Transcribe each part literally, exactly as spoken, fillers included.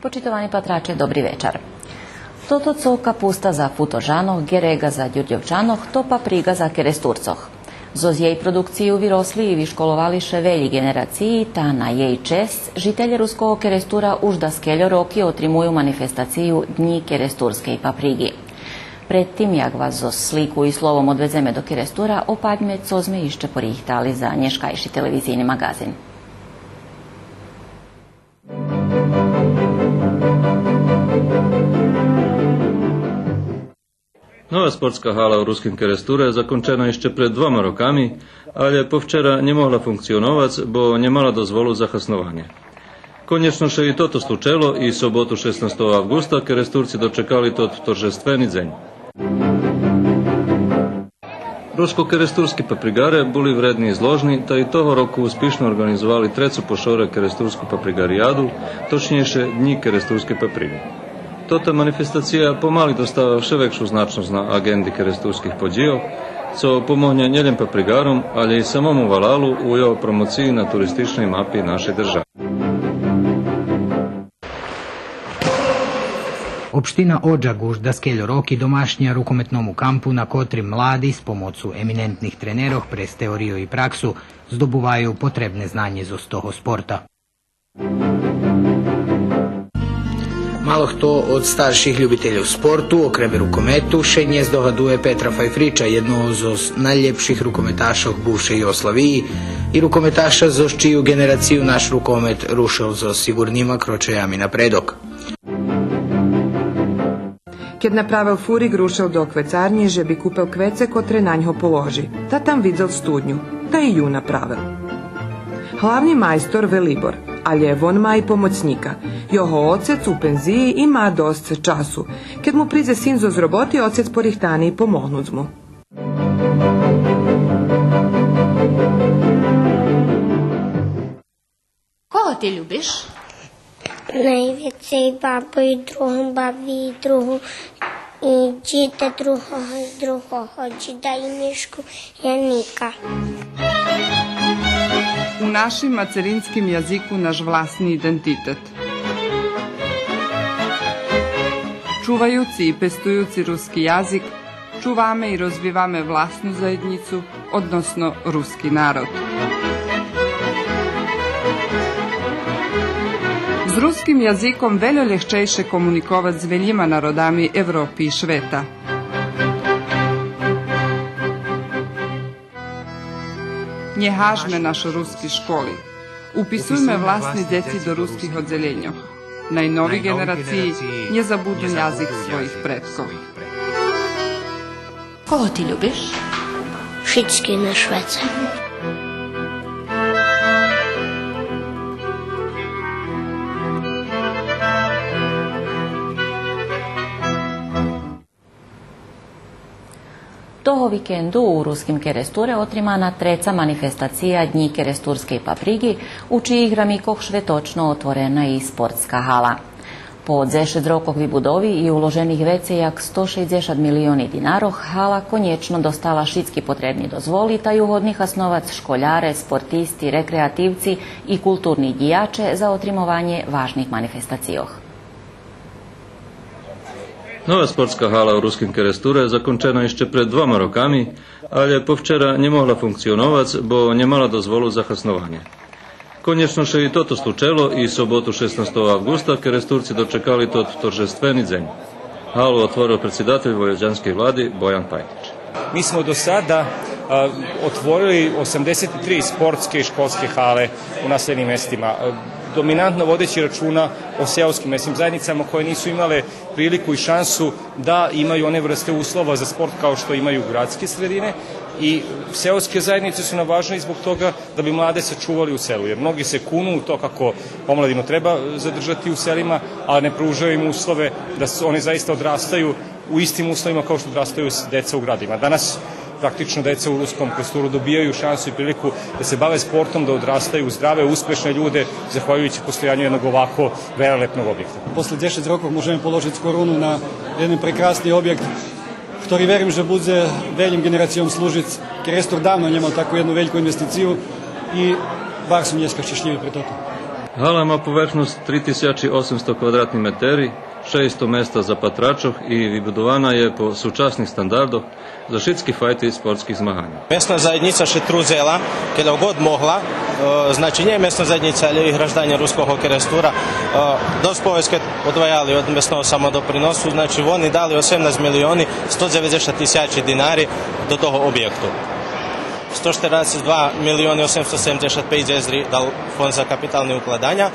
Почитовани патраче, добри вечар. Тото цо капуста за Футожанох, гереґа за Дюрдьовчанох, то паприґа за Керестурцох. Зоз єй продукцию виросли и вишколовали ше велї ґенерациї, та на єй чесц жителє Руского Керестура уж даскельо роки отримую манифестацию Днї керестурскей паприґи. Пред тим як вас зоз слику и словом одведземе до Керестура, опатьме цо зме ище порихтали за нєшкайши телевизийни маґазин. Нова спортска гала у Руским Керестуре закончена ище пред двома роками, алє повчера нє могла функционовац, бо нє мала дозволу за хаснованє. Конєчно ше и тото случело и соботу шеснастого авґуста Керестурци дочекали тот торжествени дзень. Рускокерестурски паприґаре були вредни и зложни, та и того року успишно орґанизовали трецу по шоре Керестурску паприґарияду, точнєйше Днї керестурскей паприґи. Тота манифестация помали достава вше векшу значносц на аґенди керестурских подїйох, цо помогнє нєлєм паприґаром, алє и самому валалу у його промоциї на туристичней мапи нашей держави. Општина Оджаг уж даскельо роки домашня рукометному кампу, на котрим млади з помоцу еминентних тренерох през теорию и праксу здобуваю потребне знанє зоз того спорта. Мало хто од старших любительох спорту, окреме рукомету, ше нє здогадує Петра Файфрича, єдного зоз найлєпших рукометашох бувшей Югославиї и рукометаша зоз чию ґенерацию наш рукомет рушел зоз сиґурнима крочаями напредок. Кед направел фурик, рушел до квецарнї же би купел квеце котре на ньго положи, та там видзел студню, та и ю направел. Главни майстор Велибор, алє вон ма и помоцнїка. Його оцец у пензиї и ма досц часу. Кед му придзе син зоз роботи, оцец порихтани помогнуц му. Кого ти любиш? Найвецей бабу и другу, бабу и другу, и дїда другого, и другого дїда, и Мишку, и Яника. У нашим материнским язику наш власни идентитет. Чуваюци и пестуюци руски язик, чуваме и розвиваме власну заєднїцу, односно руски народ. З руским язиком вельо лєгчейше комуниковац з велїма народами Европи и швета. Нє гажме нашо руски школи. Уписуйме власни дзеци до руских оддзелєньох. Най нови ґенерациї нє забудну язик своїх предкох. Кого ти любиш? Шицки на швеце. Того викенду у Руским Керестуре отримана треца манифестация Днї керестурскей паприґи, у чиїх рамикох шветочно отворена и спортска гала. По дзешец рокох вибудови и уложених вецей як сто шейдзешат милиони динарох, гала конєчно достала шицки потребни дозволи та ю годни хасновац школяре, спортисти, рекреативци и културни дїяче за отримованє важних манифестацийох. Нова спортска гала у Руским Керестуре закончена ище пред двома роками, алє повчера нє могла функционовац, бо нє мала дозволу за хаснованє. Конєчно ше и тото случело и соботу шеснастого авґуста Керестурци дочекали тот торжествени дзень. Галу отворел предсидатель войводянскей влади Боян Пајтич. Mi smo do sada, a, otvorili osamdeset tri sportske i školske hale u naseljenim mestima, a, dominantno vodeći računa o seoskim mesnim zajednicama koje nisu imale priliku i šansu da imaju one vrste uslova za sport kao što imaju gradske sredine. I seoske zajednice su nam važne i zbog toga da bi mlade sačuvali u selu, jer mnogi se kunu u to kako omladinu treba zadržati u selima, a ne pružaju im uslove da s-, oni zaista odrastaju u istim uslovima kao što odrastaju s-, deca u gradima. Danas praktično deca u Ruskom Krsturu dobijaju šansu i priliku da se bave sportom, da odrastaju u zdrave, uspešne ljude, zahvaljujući postojanju jednog ovako velelepnog objekta. После дзешец рокох можеме положиц коруну на єден прекрасни обєкт, хтори верим же будзе велїм ґенерацийом служиц. Керестур давно нє мал таку єдну вельку инвестицию и барз сом нєска щешлїви пре тото. Гала ма поверхносц три тисячи осемсто квадратни метери, шейсто места запатрачох и вибудована є по сучасних стандардох за шицки файти спортских змаганьох. Месна заєднїца ше трудзела, кельо год могла, е, значи, нє месна заєднїца, але и гражданє Руского Керестура, е, досц повесц одваяли од месного самодоприносу, значи, вони дали осемнац милиони сто дзеведзешат тисячи динари до того обєкту. Сто штерацец два милиони осемсто седемдзешат пейц езри дал Фонд за капитални укладаня,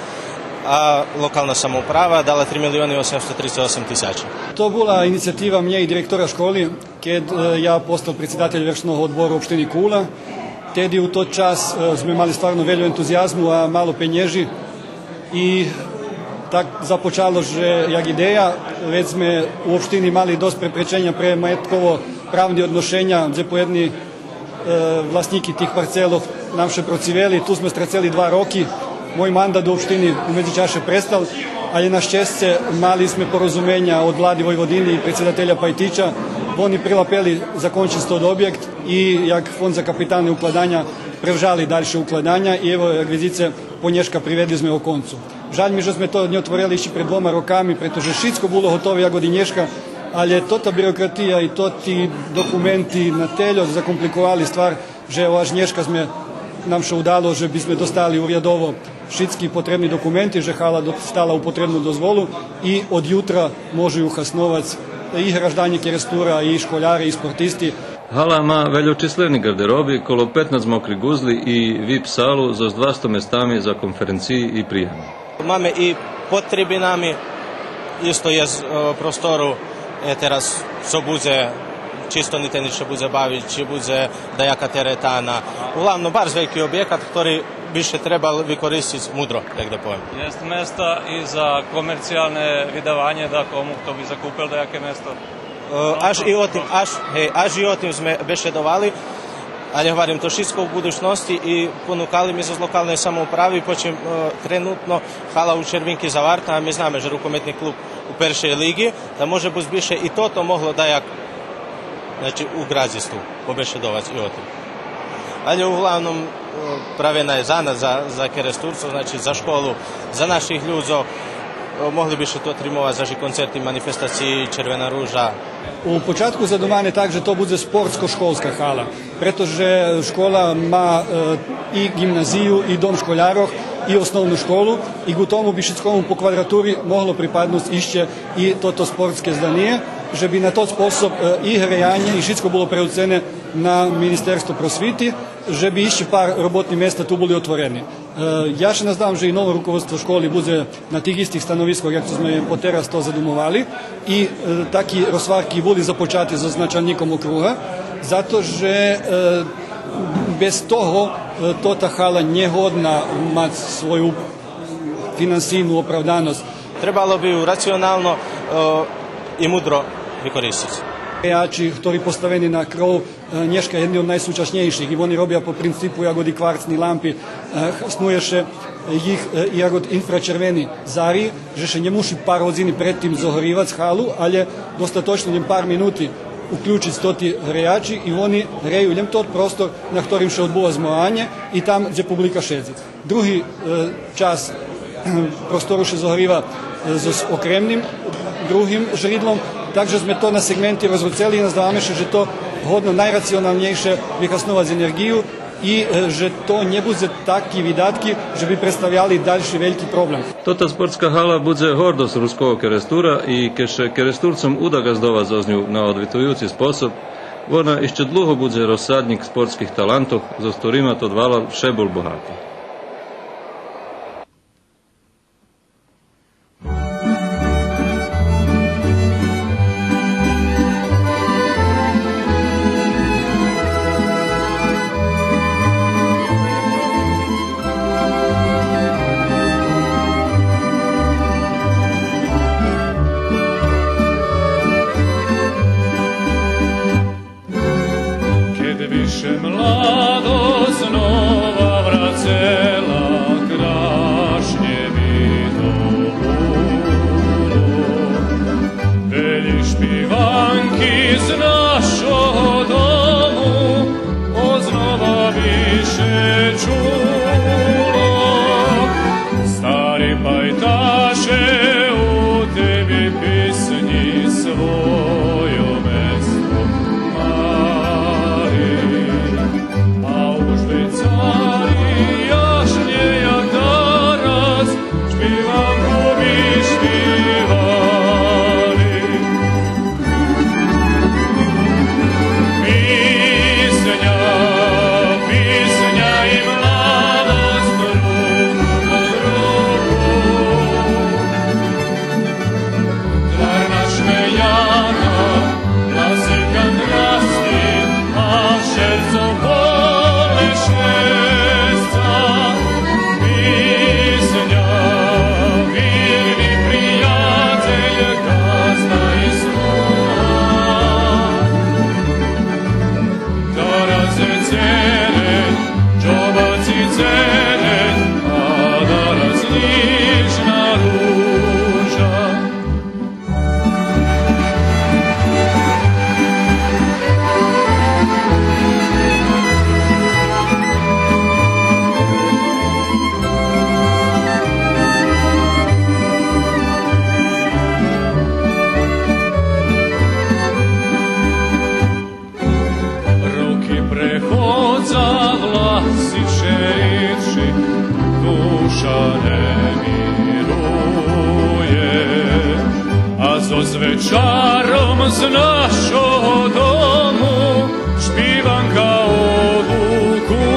а локална самоуправа дала три милиони осемсто трицец осем тисячи. То була инициятива мнє и директора школи, кед, е, я постал предсидатель Вершного одбору општини Кула. Теди у тот час, е, зме мали стварно вельо ентузиязму, а мало пенєжи. И так започало же як идея, вец зме у општини мали досц препреченя пре маєтково-правни одношеня, дзе поєдни е, власнїки тих парцелох нам ше процивели. Ту зме страцели два роки. Мой мандат у општини у медзичаше престал, але на щесце мали зме порозуменя од влади Войводини и предсидателя Пайтича. Вони прилапели закончиц тот обєкт и як Фонд за капитални укладаня превжали дальше укладаня и ево, як видзице, понєшка приведли зме го концу. Жаль ми же зме то нє отворели ище пред двома роками, прето же шицко було готове як од нєшка, але тота бирократия и тоти документи на тельо закомпликовали ствар, же аж нєшка зме, нам ше удало же би зме достали урядово шицки потребни документи, же гала достала у потребну дозволу и од ютра можу ю хасновац и гражданє Керестура, и школяре, и спортисти. Гала ма вельочислени гардероби, коло петнац мокри ґузли и вип салу зоз двасто местами за конференциї и приями. Маме и под трибинами, исто єст, е, простору, е, тераз цо будзе, чи студенти ше будзе бавиц, чи будзе даяка теретана. Углавном, барз вельки обєкат, хтори би ше требал використиц мудро, так да повем. Єст места и за комерциялне видаванє, дакому хто би закупел даяке место? Е, аж и о тим, аж, гей, аж и о тим зме бешедовали, але гварим, то шицко у будучносци и понукали ми зоз локалней самоуправи, почим, е, тренутно гала у Червинки заварта, а ми знаме же рукометни клуб у першей лиґи, та може буц би ше и тото могло даяк, значи, у ґрадзиству побешедовац и о тим. Але углавном, е, правена є за нас, за, за Керестурцох, значи, за школу, за наших людзох. Е, могли би ше ту отримовац, значи, концерти, манифестациї, Червена ружа. У початку задумане так же то будзе спортско-школска гала, прето же школа ма, е, и ґимназию, и дом школярох, и основну школу, и ґу тому би шицкому по квадратури могло припаднуц ище и тото спортске зданиє, же би на тот способ, е, и греянє, и шицко було преруцене на Министерство просвити, же би ище пар роботни места ту були отворени. Е, я ше наздавам же и ново руководство школи будзе на тих истих становискох, як цо зме потераз то задумовали, и, е, таки розгварки були започати зоз началнїком округа, зато же, е, без того, е, тота гала нє годна мац свою финансийну оправданосц. Требало би ю рационално, е, и мудро використиц. Греячи, хтори поставени на кров, е, нєшка єдни од найсучаснєйших и вони робя по принципу як оди кварцни лампи, е, хаснує ше їх, е, як од инфрачервени зари, же ше нє муши пар годзини пред тим зогорївац галу, але достаточно лєм пар минути уключиц тоти греячи и вони грею лєм тот простор на хторим ше одбува змаганє и там дзе публика шедзи. Други, е, часц, е, простору ше зогрива, е, з, з окремним, другим жридлом. Так же зме то на сегменти розруцели и наздаваме ше же то годно найрационалнєйше вихасновац енерґию и, е, же то нє будзе таки видатки же би представяли дальши вельки проблем. Тота спортска гала будзе гордосц Руского Керестура и кед ше Керестурцом уда ґаздовац зоз ню на одвитуюци способ, вона ище длуго будзе розсаднїк спортских талантох, зоз хторима тот валал вше бул богати. Кед више младосц знова враце З вечаром з нашого дому шпіванка одгукує,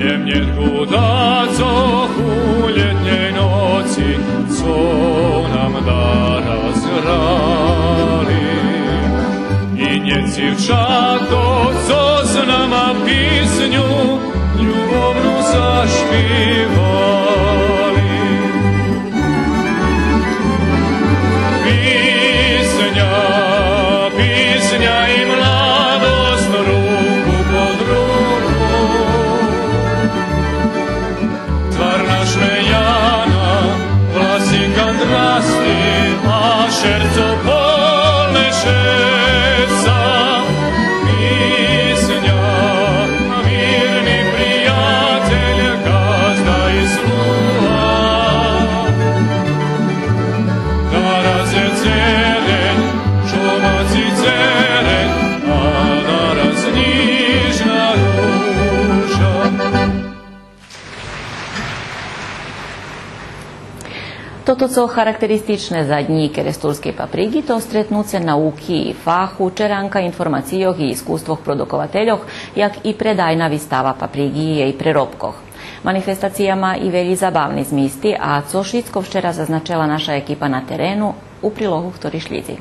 лєм нєткуда цо у лєтнєй ноци, цо нам дараз грали. И нє дзивчато, цо з нама писню любовну зашпивали. Писня, писня и младост руку под руку. Твар нашмеяна, власци кандрасти, а шерцо полне шеца. Писня, вирни приятель, газда и слуга. Нараз є дзелень, чумаци дзелень, а нараз нїжна ружа. Тото цо характеристичне за Днї керестурскей паприґи, то стретнуце науки и фаху, черанка информацийох и искуствох продуковательох, як и предайна вистава паприґи и єй преробкох. Манифестация ма и велї забавни змисти, а цо шицко вчера зазначела наша екипа на терену, у прилогу хтори шлїдзи.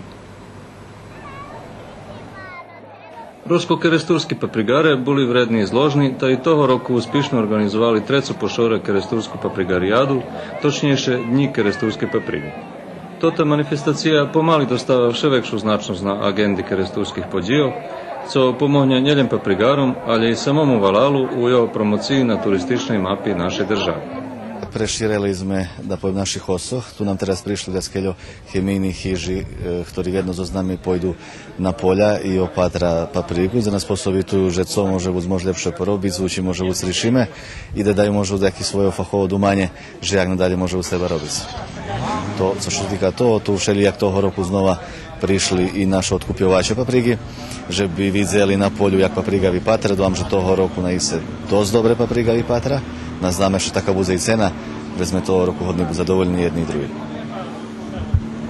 Рускокерестурски паприґаре були вредни и зложни, та и того року успишно орґанизовали трецу по шоре керестурску паприґарияду, точнєйше Днї керестурскей паприґи. Тота манифестация помали достава вше векшу значносц на аґенди керестурских подїйох, цо помогнє нєлєм паприґаром, алє и самому валалу у його промоциї на туристичней мапи нашей держави. Преширели зме, да повем, наших госцох. Ту нам тераз пришли даскельо хемийни хижи, е, хтори вєдно зоз нами пойду на поля и опатра паприґу. За нас посовитую же цо може буц, може лєпше поробиц, у чим може буц ришиме и де даю може буц даяке своє фахове думанє же як надалєй може буц треба робиц. То, цо ше тика того, ту вшелїяк того року знова пришли и нашо одкупйоваче паприґи, же би видзели на полю як паприґа випатра. Думам же того року наисце досц добре паприґа випатра. Наздаме ше така будзе и цена, вец зме того року годни буц задовольни єдни и други.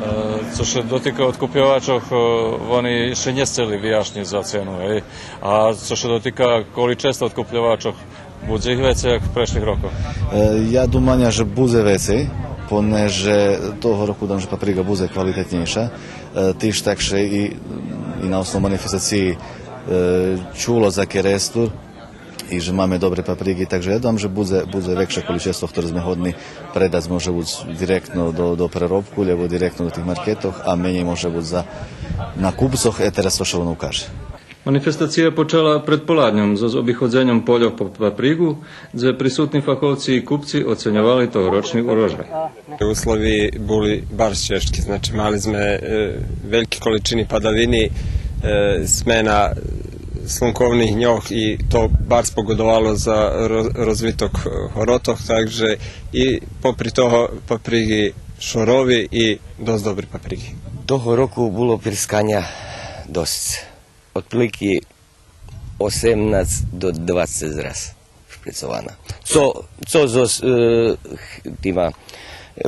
Е, цо ше дотика одкупйовачох, е, вони ище нє сцели вияшнїц за цену, гей. А цо ше дотика количества одкупйовачох, будзе их вецей як прешлих рокох? Е, я думам же будзе вецей, понеже того року думам же паприґа будзе квалитетнєйша. Е, тиж так ше и, и на основу манифестациї, е, чуло за Керестур и же маме добре паприґи, так же я думам же будзе, будзе векше количество хторе зме годни предац, може буц директно до, до преробку, лєбо директно до тих маркетох, а менєй може буц за, на купцох, е, тераз то ше воно укаже. Манифестация почала предполадньом зоз обиходзеньом польох по паприґу, дзе присутни фаховци и купци оценьовали тогорочни урожай. Услови були барз чежки, значи, мали зме, е, вельки количини падавини, е, смена слунковних дньох и то барз погодовало за роз-, розвиток, е, горотох, так же и попри того паприґи шорови и досц добри паприґи. Того року було присканя досц. Отприлики осемнац до двацец раз шприцована. Цо, цо зоз, е, тима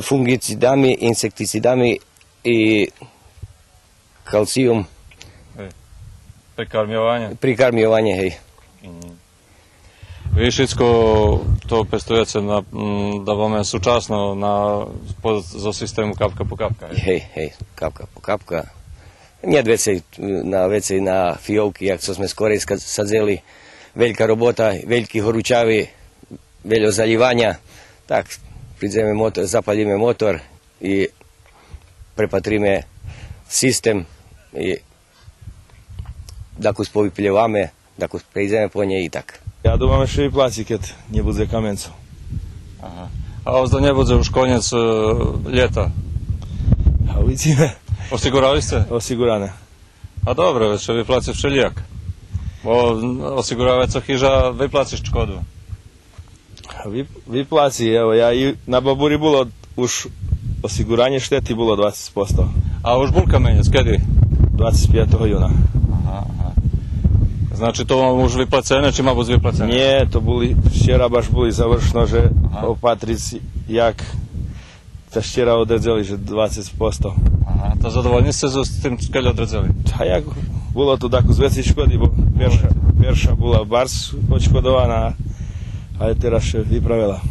фунґицидами, инсектицидами и калциюм. Гей. Прикармйованє? Прикармйованє, гей. Мгм. Ви шицко то пестуєце на, м, да повеме, сучасно на, по, зоз систему капка по капка, гей? Гей, гей, капка по капка. Нєт вецей, на, вецей на фийовки, як цо зме скорей ска-, садзели. Велька робота, вельки горучави, вельо залїваня. Так, придземе мотор, запалїме мотор и препатриме систем и дакус повиплєваме, дакус прейдземе по нєй и так. Я думам же ше виплаци кед нє будзе каменцох. Ага. А озда нє будзе уж конєц, е, лєта? А увидзиме. Осиґурали сце? Осиґуране. А добре, вец ше виплаци вшелїяк. Бо, м, осиґуравац хижа, виплациш шкоду. Ви-, виплаци, ево, я и на Бабури було уж осиґуранє штети було двацец посто. А уж бул каменєц, кеди? Двацец пятого юна. Ага, ага. Значи, то вам уж виплацене, чи ма буц виплацене? Нє, то були, вчера баш були завршно же, ага, опатриц як Щера одредзели же двацец посто. Ага, та задовольни сце з тим кельо одредзели? Та як, було ту дакус вецей шкоди, бо перша, перша була барз одшкодована, але тераз ше виправела.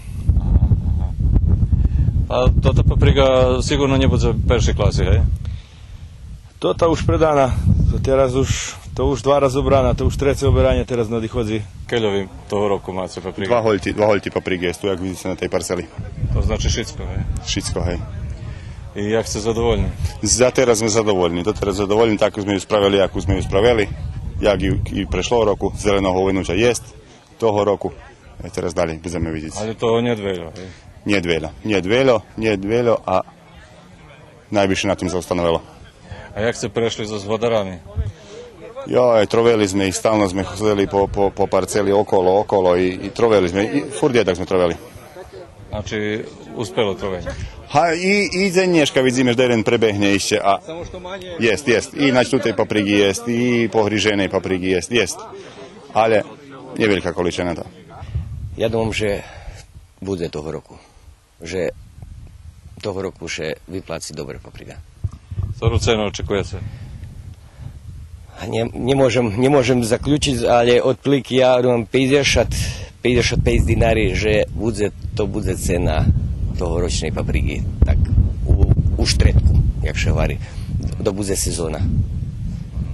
Ага, ага. А тота паприґа сиґурно нє будзе першей класи, гей? Тота уж предана, то тераз уж, то уж два раз обрана, то уж треце оберанє тераз надиходзи. Кельо ви того року маце паприґи? Два гольти, два гольти паприґи єст ту, як видзице, на тей парцели. То значи шицко, гей? Шицко, гей. И як сце задовольни? За тераз зме задовольни, дотераз задовольни, так зме ю справели, як зме ю справели, як и, и прешлого року, зеленого увенуча єст, того року, а тераз далєй будземе видзиц. Але того нєт вельо, гей? Нєт вельо, нєт вельо, нєт вельо, а найбільше на тим заостановело. А як сце прешли зоз годарами? Йой, тровели зме их, стално зме ходзели по, по, по парцели около, около и, и тровели зме, и фурт єднак зме тровели. Значи, успело тровенє? Га, и, и дзень нєшка видзиме же єден пребегнє ище, а... Єст, єст. И значи тутей паприґи єст, и погриженей паприґи єст, єст. Але нє велька количина та. Я думам же будзе того року. Же того року ше виплаци добра паприґа. Котру цену очекуєце? А нє, нє можем, нє можем заключиц, але одприлики я думам пейдзешат, пейдзешат пейц динари, же будзе, то будзе цена тогорочней паприґи, так у, у штредку, як ше гвари, до будзе сезона.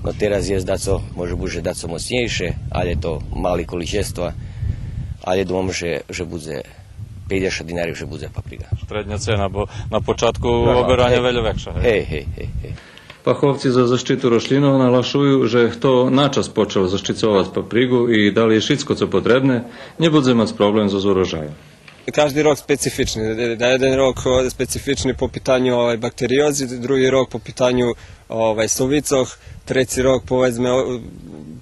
Но тераз єст дацо, може буц же дацо моцнєйше, але то мали количества, але думам же, же будзе пейдзешат динари же будзе паприґа. Штредня цена, бо на початку обераня вельо векша, гей? Гей, гей, гей, гей. Фаховци за защиту рошлїнох наглашую же хто начас почал защицовац паприґу и дали шицко цо потребне, нє будзе мац проблем зоз урожайом. Кажди рок специфични. Даєден рок, о, специфични по питаню, овай, бактериози, други рок по питаню, овай, совицох, треци рок, поведзме, о,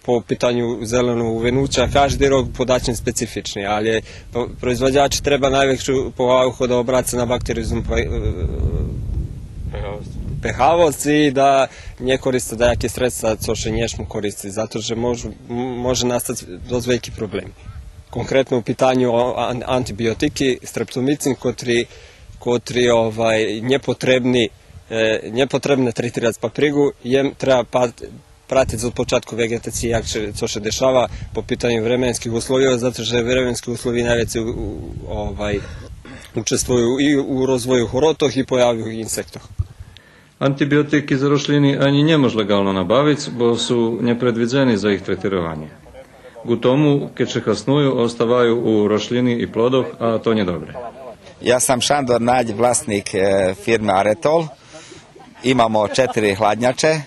по питаню зеленого увенуча, кажди рок подачим специфични, але про-, производзячи треба найвекшу повагу кед обраца на бактериозну пе-, е, пегавосц. Пегавосц и да нє користи даяки средства цо ше нє шму користиц, зато же можу, м-, може настац досц вельки проблеми. Конкретно у питаню о-, ан-, антибиотики, стрептомицин, котри, котри, овай, нє потребни, е, нє потребне третирац паприґу, єм треба па-, пратиц од початку веґетациї як ше, цо ше дешава по питаню временских условийох, зато же временски условиї найвецей у-, у-, овай, учествую и у розвою горотох и появи инсектох. Антибиотики за рошлїни анї нє мож леґално набавиц, бо су нєпредвидзени за їх третированє. Ґу тому, кед ше хасную, оставаю у рошлїни и плодох, а то нє добре. Я сам Шандор Надь, власник, е, фирми Аретол. Имамо четири гладняче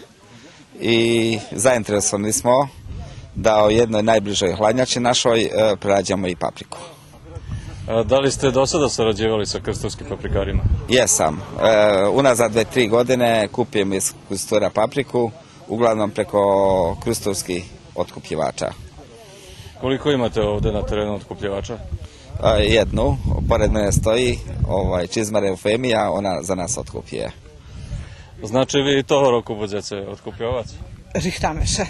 и заинтересовани смо да у єдной найблїжой гладнячи нашой, е, прерадзимо и паприку. А дали сце до сада сарадзивали са крстурским паприкарима? Єсам. Е, уназад две-три године купим из Крстура паприку, углавном преко крстурских откупївача. Колико имате овде на терену откупївача? Е, єдну, поред мене стої, овай, Чизмар Еуфемия, она за нас откупює. Значи, ви и того року будзеце откупйовац? Рихтаме ше.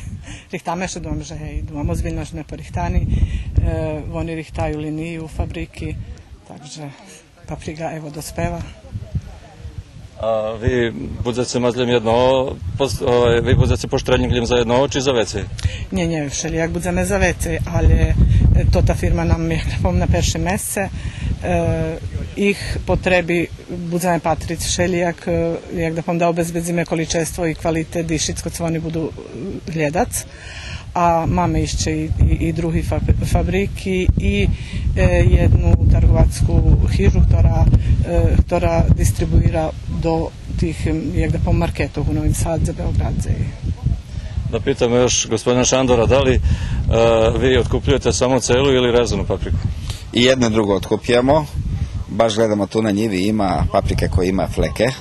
Рихтаме ше, думам же, гей, думам озбильно же зме порихтани. Е, вони рихтаю линию у фабрики, так же паприґа, ево, доспела. А ви будзеце мац лєм єдного пос-, овай, ви будзеце поштренїк лєм за єдного чи за вецей? Нє, нє, вшелїяк будземе за вецей, але, е, тота фирма нам, як да повем, на перше месце, е, их потреби будземе патриц вшелїяк, е, як да повем, да обезбедзиме количество и квалитет и шицко цо вони буду, е, глєдац. А маме ище и, и, и други фаб-, фабрики и, е, єдну тарговацку хижу, котра, е, котра дистрибуира до тих, ем, як да повем, маркетох у Новим Садзе, Беоґрадзе. Да питаме йош господина Шандора, дали, е, ви откупюєце само целу или резану паприку? И єдно и друго откупюємо. Баш гледамо ту на нїви, има паприке коя има флеке.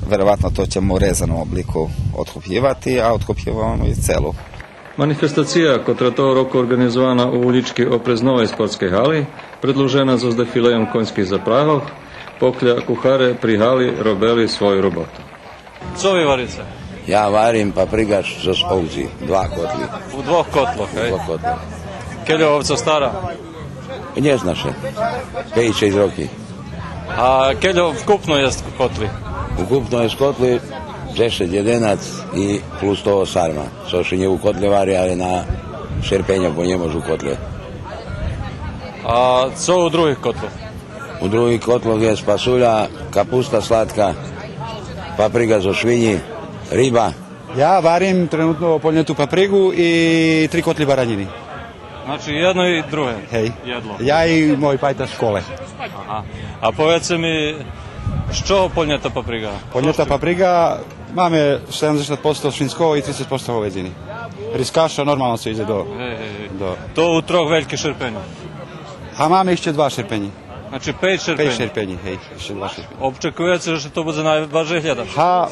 Вероватно то ћемо у резаном облику откупљивати, а откупљивамо и целу. Манифестация, котра того року орґанизована у улїчки опрез новей спортскей гали, предлужена зоз дефилейом коньских запрагох, покля кухаре при гали робели свою роботу. Цо ви варице? Я варим паприґач зоз овци, два котли. У двох котлох, гей? У двох котлох. Кельо овца стара? Нє зна ше. Пейц-шейсц роки. А кельо вкупно єст котли? Укупно єст котли дзешец, єденац и плюс того сарма. Цо ше нє у котлє вари, але на шерпеньох, бо нє мож у котлє. А цо у других котлох? У других котлох єст пасуля, капуста сладка, паприґа зоз швинї, риба. Я варим тренутно полнєту паприґу и три котли баранїни. Значи, єдно и друге. Гей. Єдло. Я и мой пайташ Коле. Ага. А поведзце ми, з чого полнєта паприґа? Полнєта паприґа, маме седемдзешат посто швинского и трицец посто говедзини. Рискаша, нормално, цо идзе до... Гей, гей, гей. До... То у трох вельких шерпеньох. А маме ище два шерпенї. Значи, пейц шерпенї. Пейц шерпенї, гей, ище два шерпенї. Обчекуєце же то будзе найбаржей глєдане? Га,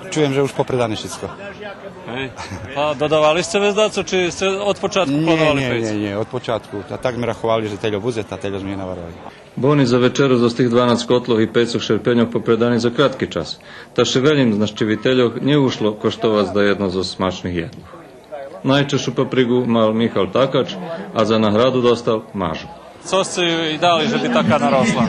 чуєм же уж попредане шицко. Гей. А додавали сце вец дацо, чи сце од початку плановали пейц? Нє, нє, нє, од початку. А так зме раховали же тельо будзе, та тельо зме и наварели. Бони за вечеру зоз тих дванац котлох и пейцох шерпеньох попредани за кратки час. Та ше велїм з нащивительох нє ушло коштовац даєдно зоз смачних єдлох. Найчашу паприґу мал Михал Такач, а за награду достал Мажу. Цо сце єй дали же би така наросла?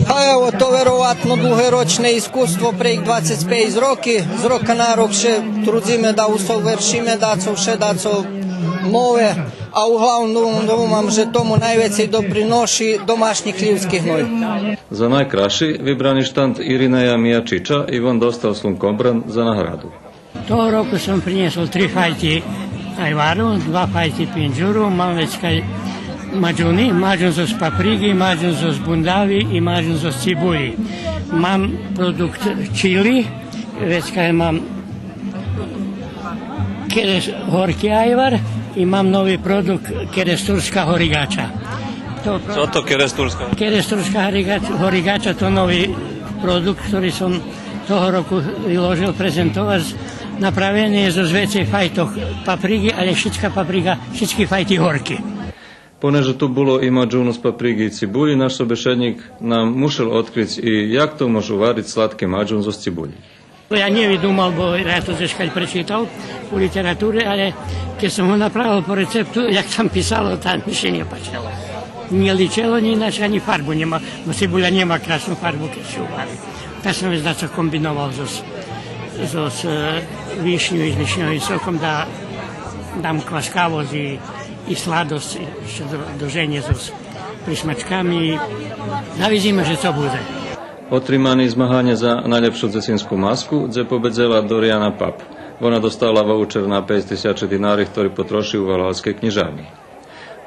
А ево, то вероватно длугорочне искуство, прейґ двацец пейц роки, з рока на рок ше трудзиме да усовершиме дацо, вше дацо нове, а углавном думам же тому найвецей доприноши домашнї хлївски гной. За найкрасши вибрани штанд Иринея Миячича и вон достал слункобран за награду. Того року сом принєсол три файти айвару, два файти пинджуру, мам вецка маджуни, маджун зоз паприґи, маджун зоз бундави и маджун зоз цибулї. Мам продукт чили, вецка мам керес-, горки айвар и мам нови продукт керестурска горигача. То... Цо то керестурска? Керестурска горигач-, горигача то нови продукт, хтори сом того року виложел презентовац. Направени є зоз вецей файтох паприґи, але шицка паприґа, шицки файти горки. Понеже ту було и маджуну з паприґи и цибулї, наш собешеднїк нам мушел одкриц и як то мож увариц сладки маджун зоз цибулї. Я нє видумал, бо я то дзешкаль пречитал у литератури, але кед сом го направел по рецепту, як там писало, та ми ше нє пачело. Нє личело нє иначе, анї фарбу нєма, бо цибуля нєма красну фарбу кед ше увари. Та сом вец дацо комбиновал зоз, зоз, е, вишню и з вишньовим соком да дам кваскавосц и, и сладосц, и ше до-, доженє зоз присмачками. Да видзиме же цо будзе. Отримани змаганє за найлєпшу дзецинску маску, дзе победзела Дориана Пап. Вона достала ваучер на пейц тисячи динари, хтори потроши у валалскей кнїжарнї.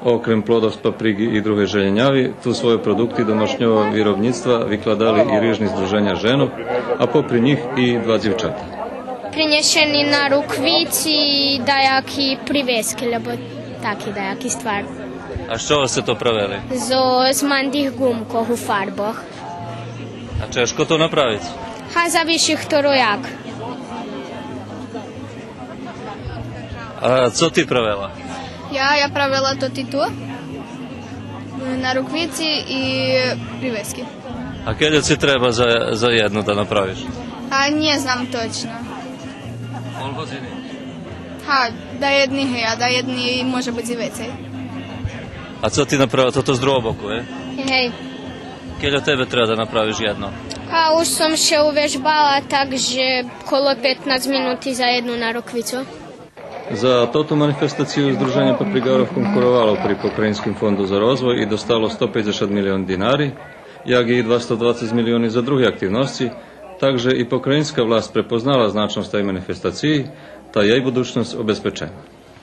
Окрем плодох з паприґи и другей желєняви, ту свойо продукти домашнього виробнїцтва викладали и рижни здруженя женох, а попри нїх и два дзивчата. Принєшени наруквици и даяки привески, лєбо таки даяки ствар. А з чого сце то правели? Зоз мандих ґумкох у фарбох. А чежко то направиц? Га, завиши хторояк. А цо ти правела? Я, я правела тоти ту, наруквици и привески. А кельо ци треба за, за єдну да направиш? А нє знам точно. Пол годзини? Га, даєдни, гей, а даєдни може буц и вецей. А цо ти направела? Тото з другого боку, е? Гей. Кельо тебе треба да направиш єдно? Га, уж сом ше увежбала, так же коло петнац минути за єдну наруквицу. За тоту манифестацию Здруженє паприґарох конкуровало при Покраїнским фонду за розвой и достало сто пейдзешат милиони динари, як и двасто двацец милиони за други активносци, так же и покраїнска власц препознала значносц тей манифестациї, та єй будучносц обезпечена.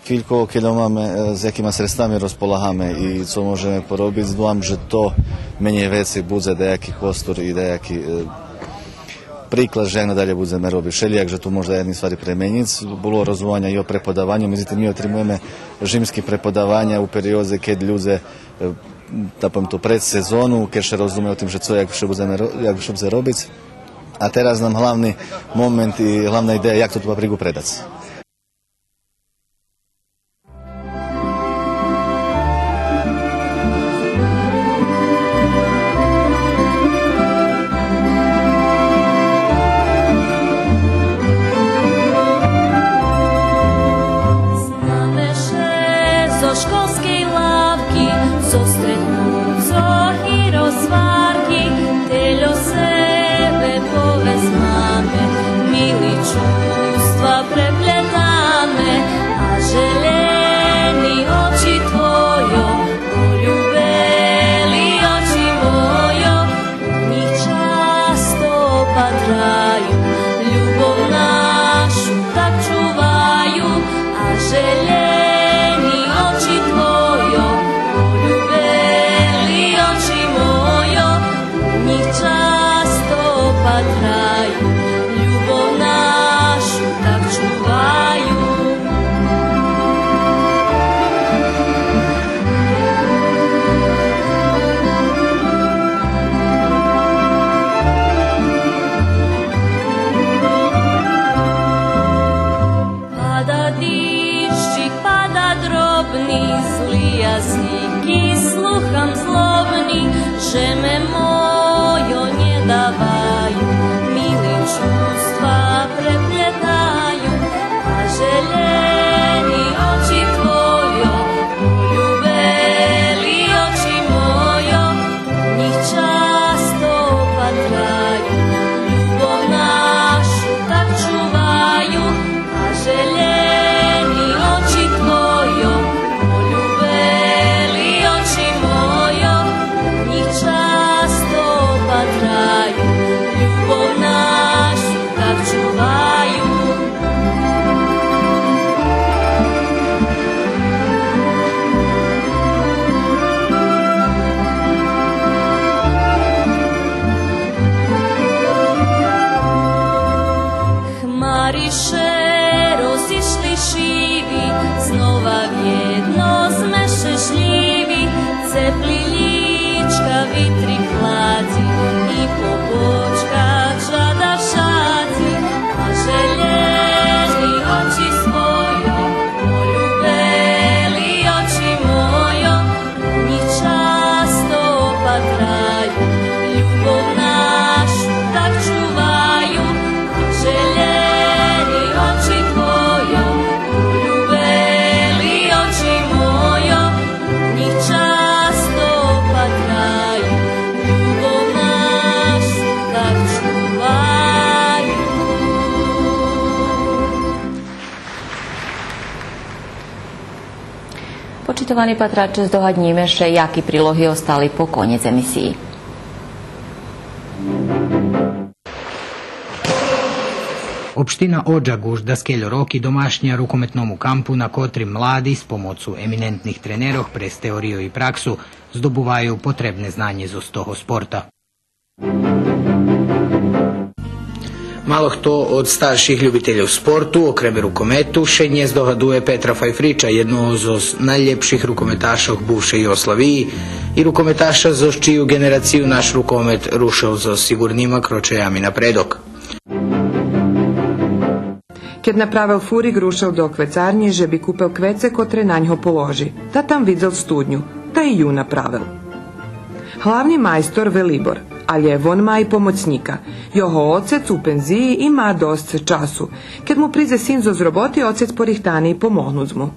Кілько, кельо маме, е, з якима средствами розполагаме и цо можеме поробиц, думам же то менєй вецей будзе даяки хвостур и даяки, е, приклад же як надалєй будземе робиц. Вшелїяк же ту можна єдни ствари пременїц. Було розумованя и о преподаваню, медзитим ми отримуєме жимски преподаваня у периодзе кед людзе, е, да повем то, пред сезону, кед ше розуме о тим же цо, як ше будземе ро-, як ше будзе робиц. А тераз нам главни момент и главна идея як ту паприґу предац. Любов нашу так чуваю. Пада дижджик, пада дробни, зли язики слухам злобни, же ме мойо нє даваю, мили чувства преплєтаю, а желєни очи твойо, полюбели очи мойо, у нїх часто патраю, любов нашу так чуваю, а желєни очи твойо, полюбели очи мойо, у нїх часто патраю, любов нашу так чуваю. Хмари ше розишли шиви, знова вєдно зме шешлїви, цепли лїчка витри хладзи и по бочках жада шадзи, а желєни очи свойо, полюбели очи мойо, у нїх часто патраю, любов нашу так чуваю, а желєни очи твойо, полюбели очи мойо, у нїх часто патраю, любов нашу так чуваю. Почитовани патраче, здогаднїме ше яки прилоги остали по конєц емисиї. Општина Оджак уж даскельо роки домашня рукометному кампу, на котрим млади з помоцу еминентних тренерох през теорию и праксу здобуваю потребне знанє зоз того спорта. Мало хто од старших любительох спорту, окреме рукомету, ше нє здогадує Петра Файфрича, єдного зоз найлєпших рукометашох бувшей Югославиї и рукометаша зоз чию ґенерацию наш рукомет рушел зоз сиґурнима крочаями напредок. Кед направел фурик, рушел до квецарнї же би купел квеце котре на ньго положи. Та там видзел студню, та и ю направел. Главни майстор Велибор, алє вон ма и помоцнїка. Його оцец у пензиї и ма досц часу. Кед му придзе син зоз роботи, оцец порихтани помогнуц му.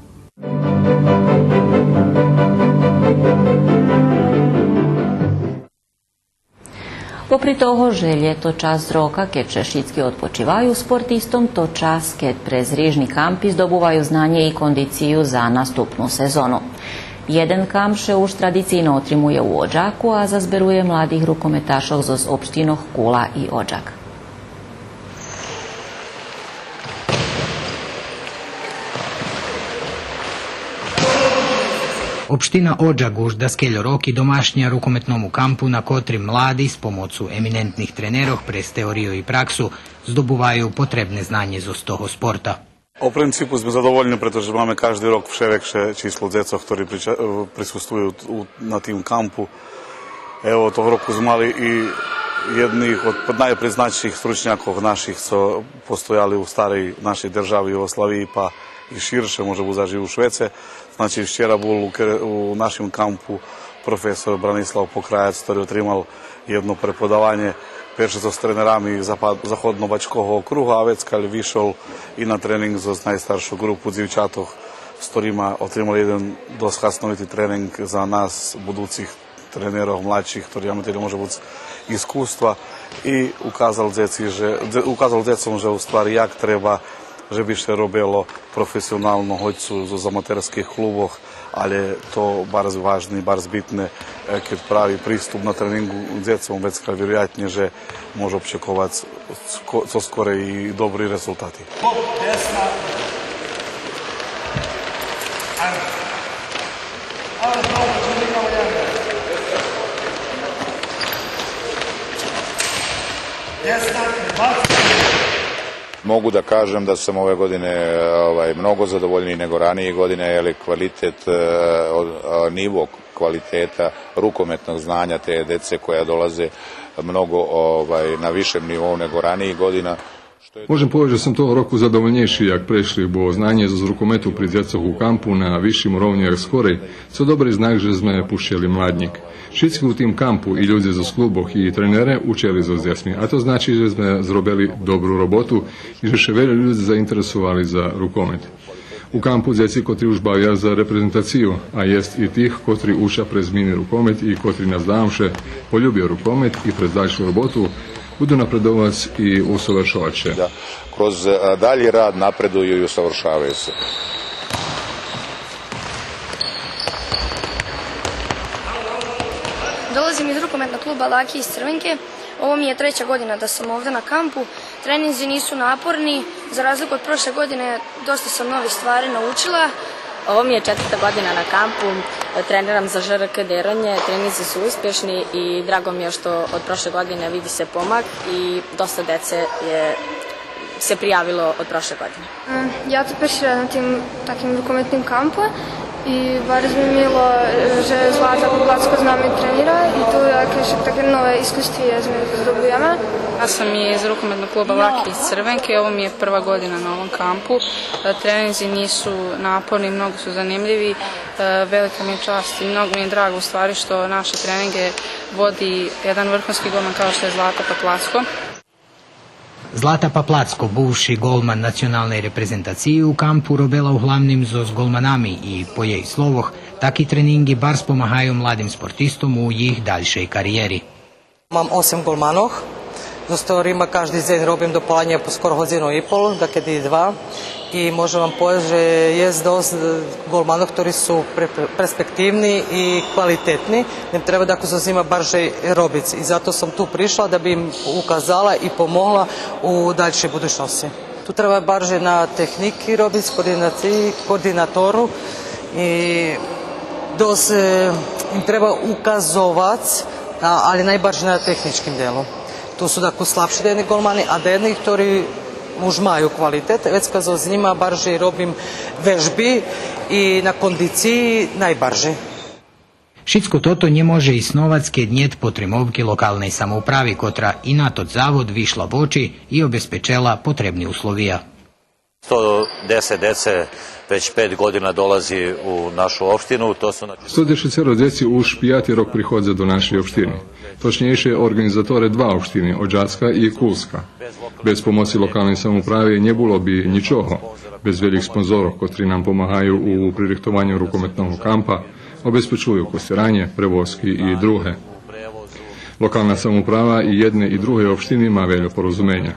Попри того же лєто час рока кед ше шицки одпочиваю, спортистом то час кед през рижни кампи здобуваю знанє и кондицию за наступну сезону. Єден камп ше уж традицийно отримує у Оджаку, а зазберує младих рукометашох зоз општинох Кула и Оджак. Општина Оджак уж даскельо роки домашня рукометному кампу, на котрим млади з помоцу еминентних тренерох през теорию и праксу здобуваю потребне знанє зоз того спорта. У принципу зме задовольни, прето же маме кажди рок вше векше число дзецох, хтори прича-, е, присуствую у, на тим кампу. Ево, того року зме мали и єдних од найпризначнїх стручнякох наших, цо постояли у старей нашей держави Югославиї, па и ширше, може буц аж и у швеце. Значи, вчера бул у Кер-, у нашим кампу професор Бранислав Покраяц, хтори отримал єдно преподаванє перше зоз тренерами запад-, заходнобачкого округа, а вецкаль вишол и на тренинґ зоз найстаршу ґрупу дзивчатох, з хторима отримал єден досц хасновити тренинґ за нас, будуцих тренерох, младших, хтори маме тельо, може буц, искуства, и указал дзеци же, дзе-, указал дзецом же у ствари як треба же би ше робело професионално, гоч су з, з аматерских клубох, алє то барз важне, барз битне, е, кед прави приступ на тренинґу дзецом, вецка вироятнє же може очековац ско-, цо скорей и добри резултати. Mogu da kažem da sam ove godine, ovaj, mnogo zadovoljniji nego ranijih godina, jer je kvalitet, e, od, a, nivo kvaliteta rukometnog znanja te dece koja dolaze mnogo, ovaj, na višem nivou nego ranijih godina. Можем повесц же сом того року задовольнєйши як прешлих, бо знанє зоз рукомету при дзецох у кампу на висшим уровню як скорей, цо добри знак же зме пущели младнїк. Шицки у тим кампу, и людзе зоз клубох, и тренере, учели зоз дзецми, а то значи же зме зробели добру роботу и же ше вельо людзе заинтересовали за рукомет. У кампу дзеци котри уж бавя за репрезентацию, а єст и тих котри уча през змини рукомет и котри, наздавам ше, полюбя рукомет и през дальшу роботу буду напредовац и усовершовац ше. Да. Kroz, e, dalji rad napreduju i usavršavaju se. Dolazim iz rukometnog kluba Laki iz Crvenke. Ovo mi je treća godina da sam ovde na kampu. Treninzi nisu naporni, za razliku od prošle godine, dosta sam novih stvari naučila. Ovo mi je četvrta godina na kampu, treniram za Ž R K Deronje, treninzi su uspješni i drago mi je što od prošle godine vidi se pomak i dosta dece je se prijavilo od prošle godine. Е, Я тут перши раз на тим таким рукометним кампу и барз ми мило, е, же Злата Поплацко з нами тренира и ту якешик таке нове искуство зме здобуєме. Ja sam iz rukometnog kluba Laki iz Crvenke, ovo mi je prva godina na ovom kampu. E, treninzi nisu naporni, mnogo su zanimljivi. E, velika mi je čast i mnogo mi je drago u stvari što naše treninge vodi jedan vrhunski golman kao što je Zlata Paplacko. Злата Паплацко, бувши голман националней репрезентациї, у кампу робела углавним зоз голманами и, по єй словох, таки тренинґи барз помагаю младим спортистом у їх дальшей кариєри. Мам осем голманох, зоз хторима кажди дзень робим дополанє по скоро годзину и пол, дакеди и два. И можем вам повесц же єст досц, е, голманох хтори су пре-, перспективни и квалитетни, лєм треба дакус зоз нїма баржей робиц. И зато сом ту пришла да би им указала и помогла у дальшей будучносци. Ту треба баржей на техники робиц, координациї, координатору. И досц, е, им треба указовац, а, але найбаржей на техничким делу. Ту су дакус слабши даєдни голмани, а даєдни хтори уж маю квалитет, вецка зоз нїма баржей робим вежби и на кондициї найбаржей. Шицко тото нє може исновац кед нєт потримовки локалней самоуправи, котра и на тот завод вишла в очи и обезпечела потребни условия. Сто десет деце већ пет година долази у нашу општину, то су, значи... Сто десет дзеци уж пияти рок приходза до нашей општини. Точнєйше, орґанизаторе два општини, Оджацка и Кулска. Без помоци локалней самоуправи нє було би нїчого. Без велїх спонзорох, котри нам помагаю у пририхтованю рукометного кампа, обезпечую костиранє, превозки и друге. Локална самоуправа и єдней и другей општини ма вельо порозуменя.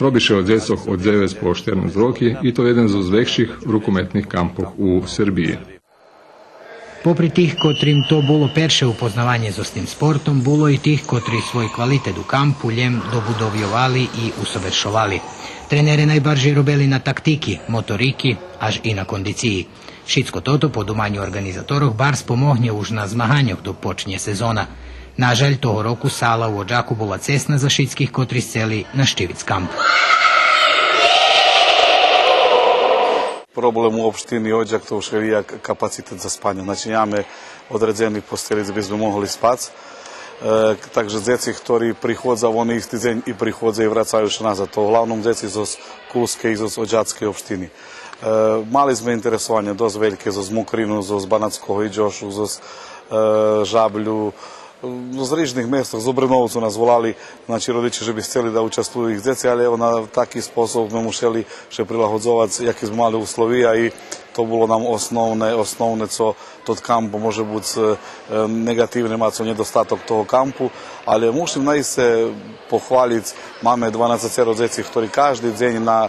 Роби ше о дзецох од дзевец по штернац роки и то єден зоз векших рукометних кампох у Сербиї. Попри тих котрим то було перше упознаванє зоз тим спортом, було и тих котри свой квалитет у кампу лєм добудовйовали и усовершовали. Тренере найбаржей робели на тактики, моторики, аж и на кондициї. Шицко тото, по думаню орґанизаторох, барз помогнє уж на змаганьох док почнє сезона. На жаль, того року сала у Оджаку була цесна за шицких котри сцели нащивиц камп. Проблем у општини Оджак то уж є як капацитет за спанє. Значи, нямаме одредзени постели дзе би зме могли спац. Е, так же дзеци хтори приходза, вони исти дзень и приходза и врацаю ше назад. То углавном дзеци зоз Кулскей и зоз Оджацкей општини. Е, мали зме интересованє досц вельке зоз Мокрину, зоз Банатского Идзошу, зоз, е, Жаблю, зоз рижних местох, зоз Обреновцу нас волали, значи, родиче же би сцели да участвую їх дзеци, але ево на таки способ зме мушели ше прилагодзовац, яки зме мали условия и то було нам основне, основне цо тот камп може буц, е, неґативне, мац недостаток того кампу, але мушим наисце похвалїц, маме дванацетеро дзеци хтори кажди дзень на,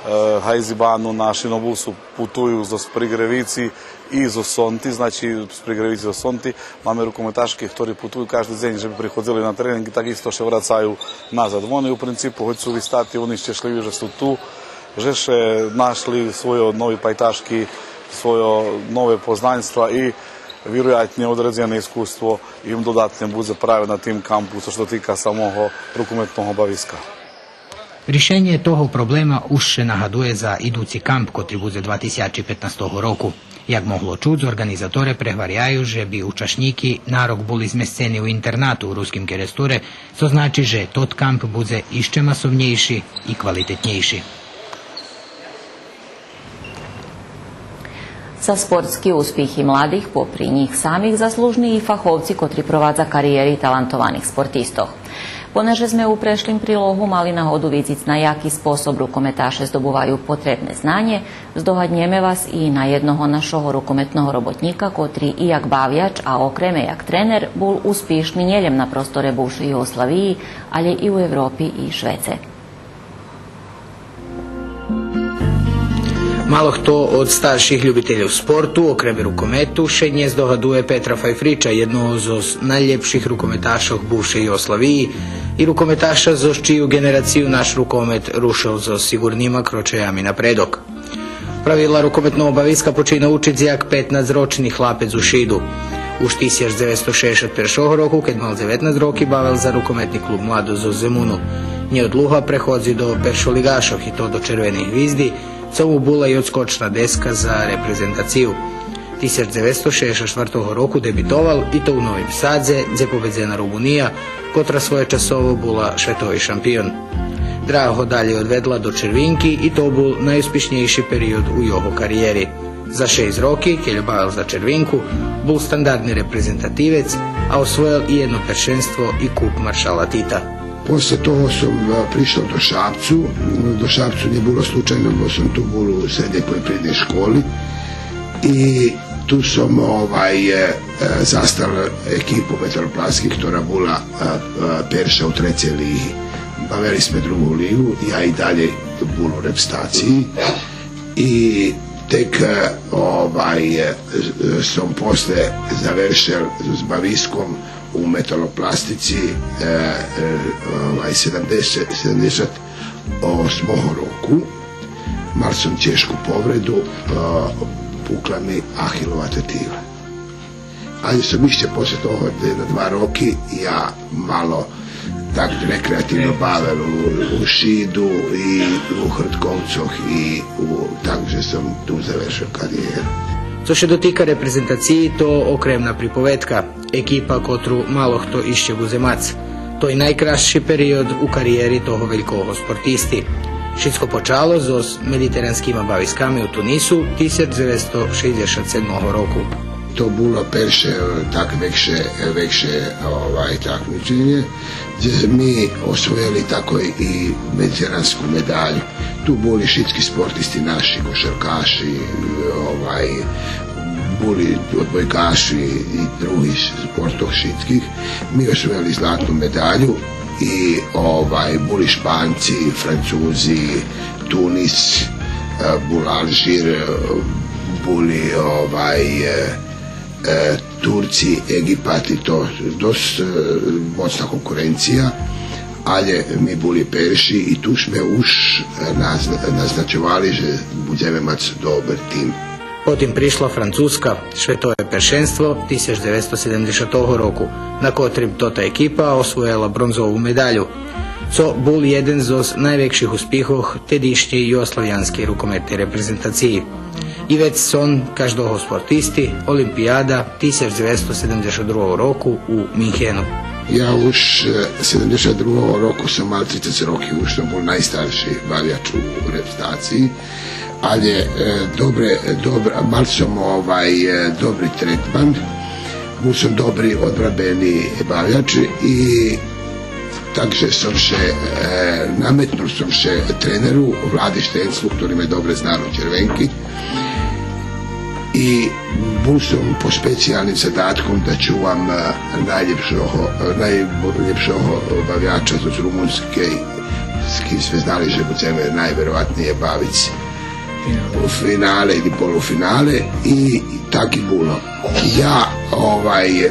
е, гайзибану, на шинобусу путую зоз Пригревици и зоз Сонти, значи, з Пригревици зоз Сонти. Маме рукометашки хтори путую кажди дзень же би приходзели на тренинґ и так исто ше врацаю назад. Вони у принципу, гоч су вистати, вони щешлїви же су ту, же ше нашли свойо нови пайташки, свойо нове познанства и вироятнє одредзене искуство им додатне будзе праве на тим кампу, цо ше дотика самого рукометного бависка. Ришенє того проблема уж ше нагадує за идуци камп котри будзе два тисячи петнастого року. Як могло чуц, орґанизаторе прегваряю же би учашнїки на рок були змесцени у интернату у Руским Керестуре, цо значи же тот камп будзе ище масовнєйши и квалитетнєйши. За спортски успихи младих, попри нїх самих, заслужни и фаховци котри провадза кариєри талантованих спортистох. Понеже зме у прешлим прилогу мали нагоду видзиц на яки способ рукометаше здобуваю потребне знанє, здогаднєме вас и на єдного нашого рукометного роботнїка, котри и як бавяч, а окреме як тренер, бул успишни нєлєм на просторе бувшей Югославиї, алє и у Европи и швеце. Мало хто од старших любительох спорту, окреме рукомету, ше нє здогадує Петра Файфрича, єдного зоз найлєпших рукометашох бувшей Югославиї и рукометаша зоз чию ґенерацию наш рукомет рушел зоз сиґурнима крочаями напредок. Правила рукометного бависка почина учиц як петнацрочни хлапец у Шиду. Уж тисяч дзевецсто шейдзешат першого року, кед мал дзеветнац роки, бавел за рукометни клуб Младост зоз Земуну. Нєодлуга преходзи до першолигашох, и то до Червених гвизди, цо му була и одскочна деска за репрезентацию. Тисяч дзевецсто шейдзешат штвартого року дебитовал, и то у Новим Садзе, дзе победзена Румуния, котра своєчасово була шветови шампион. Драга го далєй одведла до Червинки и то бул найуспишнєйши период у його кариєри. За шейсц роки, кед бавел за Червинку, бул стандардни репрезентативец, а освоєл и єдно першенство и Куп маршала Тита. После того сом, е, пришол до Шапцу. До Шапцу нє було случайно, бо сом ту бул у среднєй польопривредней школи. И ту сом, овай, е, е, застал екипу металопластки, котра була, е, е, перша у трецей лиги. Бавели зме другу лигу, я и далєй бул у репрезентациї. И тек, е, овай, е, сом после завершел з бависком у металопластици, е, е, овай, седамдесет, седамдесет осмого року. Мал сом чежку повреду, е, пукла ми ахилова тетива. Алє сом ище после того, на два роки, я мало так рекреативно бавел у, у Шиду и у Хртковцох и у, так же сом ту завершел кариєру. Цо ше дотика репрезентациї, то окремна приповедка. Екипа котру мало хто ище будзе мац. Той найкрасши период у кариєри того велького спортисти. Шицко почало зоз медитеранскима бависками у Тунису тисяч дзевецсто шейдзешат седмого року. То було перше, е, так векше, векше, овай, такмиченє, дзе зме ми освоєли такой и медитеранску медалю. Ту були шицки спортисти наши, кошаркаши, овай, були одбойкаши и други спортох шицких. Ми освоєли златну медалю и, овай, були Шпанци, Французи, Тунис, е, бул Алжир, е, були, овай, е, е, Турци, Еґипат и то досц, е, моцна конкуренция, алє ми були перши и ту зме уж, е, наз-, назначовали же будземе мац добри тим. Потим пришла Французка, шветове першенство тисяч дзевецсто седемдзешатого року, на котрим тота екипа освоєла бронзову медалю, цо бул єден зоз найвекших успихох тедишнєй югославянскей рукометней репрезентациї. И вец сон каждого спортисти, Олимпияда тисяч дзевецсто седемдзешат другого року у Минхену. Я уж, е, седемдзешат другого року сом мал трицец роки, уж сом бул найстарши бавяч у репрезентациї, алє, е, добре, добре, мал сом, овай, е, добри третман, бул сом добри одбранбени бавяч и так же сом ше, е, наметнул сом ше тренеру Влади Штенцлу, котри ме добре зна од Червенки. И бул сом под специялним задатком да чувам, е, найлєпшого, е, найлєпшого бавяча з Румунскей, з ким зме знали же будземе найвероватнєй бавиц у финале или полуфинале, и так и було. Я, овай,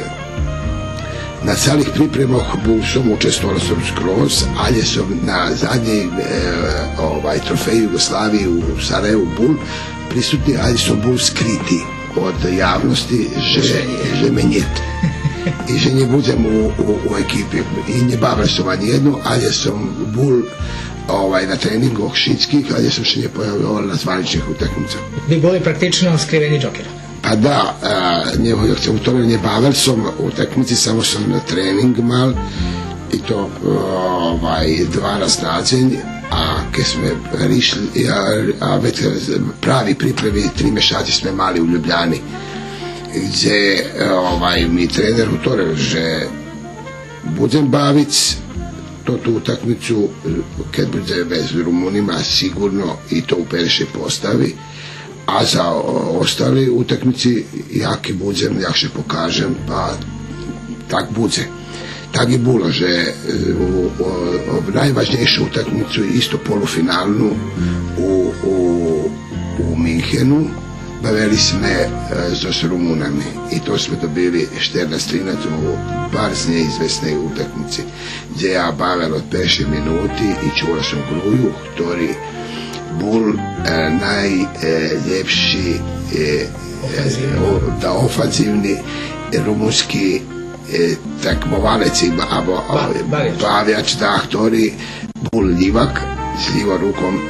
на цалих припремох бул сом, учествовал сом скроз, алє сом на заднєй, е, овай, трофеї Югославиї у Сараєву бул присутни, алє сом бул скрити од явносци же, же ме нєт. И же нє будзем у, у, у екипи. И нє бавел сом анї єдну, алє сом бул Ovaj, na treningoh šitskih, ali єст ше нє появовал на званичних утакмицох. Ви були практично скривени джокер. Па да, а, нє, як сом гуторел, нє бавел сом утакмици, само сом тренинґ мал, и то, овай, два раз на дзень, а кед зме ришли, а, а вец прави припреми три мешаци зме мали у Любляни, дзе, овай, ми тренер гуторел же будзем бавиц тоту утакмицу, кед будзе вец з Румунима, сиґурно и то у першей постави, а за о-, остали утакмици, яки будзем, як ше покажем, па так будзе. Так и було же, е, у, у, у найважнєйшу утакмицу, исто полуфиналну, у, у, у Минхену, бавели зме, е, зоз Румунами. И то зме добили штернац тринац у барз нєизвесней утакмици, дзе я бавел од першей минути и чувал сом Грую, хтори бул, е, най-, е, лєпши, е, е, офанзивни. О-, да, офанзивни румунски, е, такмовалец, або, або Ба-, бавяч. Бавяч, да, хтори бул лївак з лївом руком,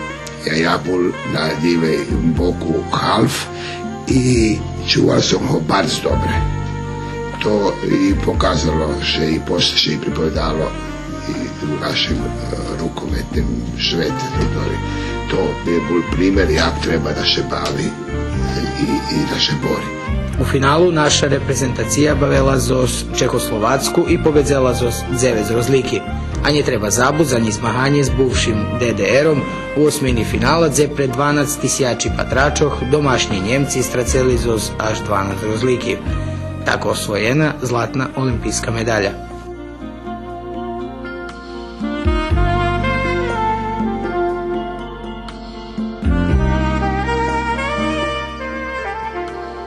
а я бул на лївей боку халф и чувал сом го барз добре. То и показало ше и после ше и приповедало и у нашим, е, рукометним швете, то, то бул пример як треба да ше бави и, и да ше бори. У финалу наша репрезентация бавела зоз Чехословацку и победзела зоз дзевец розлики. А нє треба забуц анї змаганє з бувшим Д Д Р-ом у осмини финала, дзе пре дванац тисячи патрачох домашнї Нємци страцели зоз аж дванац розлики. Так освоєна златна олимпийска медаля.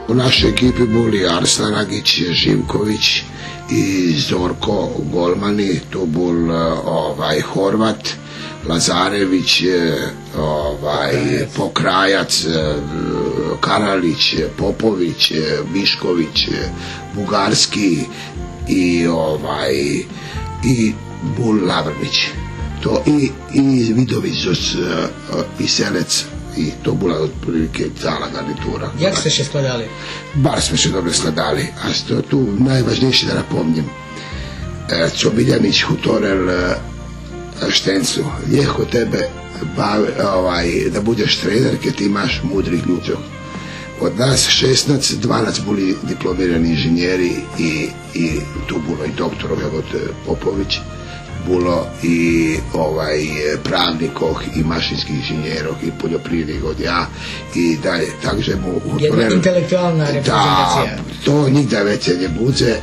У нашей екипи були Арслан Агич, Живкович и Зорко голмани, ту бул, е, овай, Горват, Лазаревич, е, овай, Покраяц. Покраяц, е, Каралич, е, Попович, е, Мишкович, е, Бугарски и, овай, и бул Лаврнич. То и, и Видович зоз, е, и Селец, и то була отприлике цала гарнитура. Як сце ше складали? Барз зме ше добре складали. А што ту найважнєйше да напомним. Е, цо Милянич гуторел, е, Штенцу: лєгко тебе бав-, овай, да будзеш тренер, кед ти маш мудрих людзох. Од нас шеснац, дванац були дипломирани инженєри и, и ту було и докторох, як од, е, Попович, було и, овай, е, правникох, и машинских инженєрох, и польопривредних од я, и далєй. Так же му... Єдна гуторел интелектуална... Да, репрезентация. То нїґда вецей нє будзе,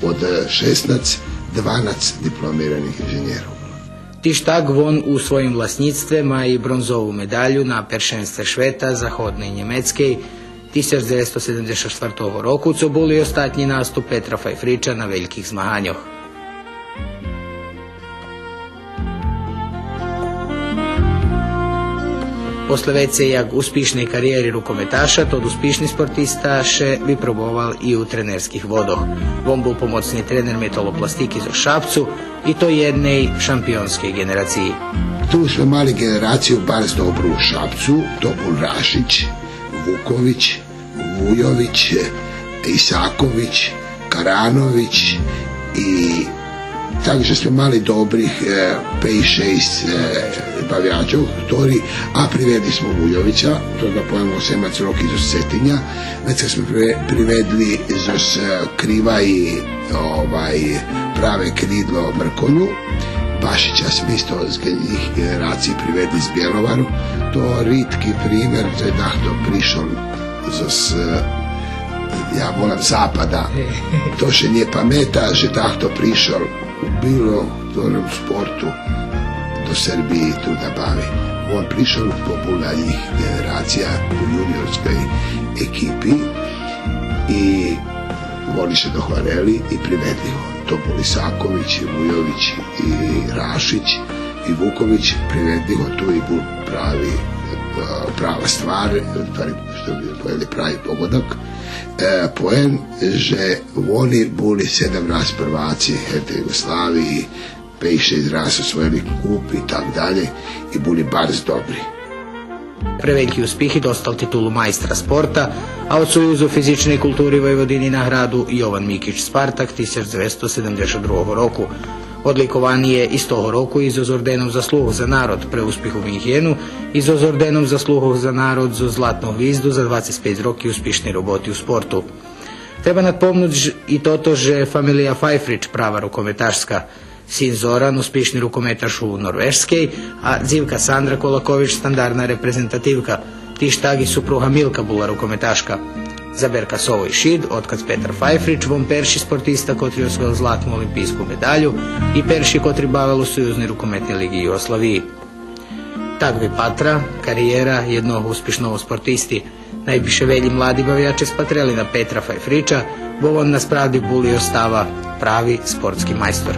од, е, шеснац, дванац дипломираних инженєрох. Тиж так, вон у своїм власнїцтве ма и бронзову медалю на першенстве швета Заходней Нємецкей тисяч дзевецсто седемдзешат штвартого року, цо бул и остатнї наступ Петра Файфрича на вельких змаганьох. После вецей як успишней кариєри рукометаша, тот успишни спортиста ше випробовал и у тренерских водох. Вон бул помоцни тренер Металопластики зоз Шапцу, и то єдней шампионскей ґенерациї. Ту зме мали ґенерацию барз добру у Шапцу, то бул Рашич, Вукович, Вуйович, Исакович, Каранович и... Так же зме мали добрих, е, пейц-шейсц, е, бавячох, хтори, а приведли зме Вуйовича, то да повем, осемнац роки зоз Цетиня, вецка зме приве-, приведли зоз, е, Криваї, овай, праве кридло Мрконю, Башича зме исто з ґен-, їх ґенерациї приведли з Бєловару, то ритки пример же дахто пришол зоз, е, я волам, запада. То ше нє памета же дахто пришол у било хтором спорту до Сербиї ту да бави. Вон пришол, бо була їх ґенерация у юниорскей екипи и вони ше догварели и приведли го. То бул Исакович, и Вуйович, и Рашич, и Вукович, приведли го ту и бул прави, е, права ствар, у ствари, што би поведли, прави погодок. Е, поен же вони були седем раз прваци гевтей Югославиї, пейц-шейсц раз освоєли куп и так далєй, и були барз добри. Пре вельки успихи достал титулу майстра спорта, а од Союзу физичней култури Войводини награду Йован Микич Спартак тисяч дзевецсто седемдзешат другого року. Одликовани є истого року и зоз орденом Заслуг за народ пре успих у Минхену и зоз орденом Заслуг за народ зоз златну гвизду за двацец пейц роки успишней роботи у спорту. Треба надпомнуц и тото же фамелия Файфрич права рукометашска. Син Зоран, успишни рукометаш у Норвежскей, а дзивка Сандра Колакович, стандарна репрезентативка. Тиж так и супруга Милка була рукометашка. За Берка Совой Шид, откац Петар Файфрич, вон перши спортиста котри освоєл златну олимпийску медалю и перши котри бавел у Союзней рукометней лиги Югославиї. Так випатра кариєра єдного успишного спортисти. Найбише велї млади бавяче спатрели на Петра Файфрича, бо вон насправди бул и остава прави спортски майстор.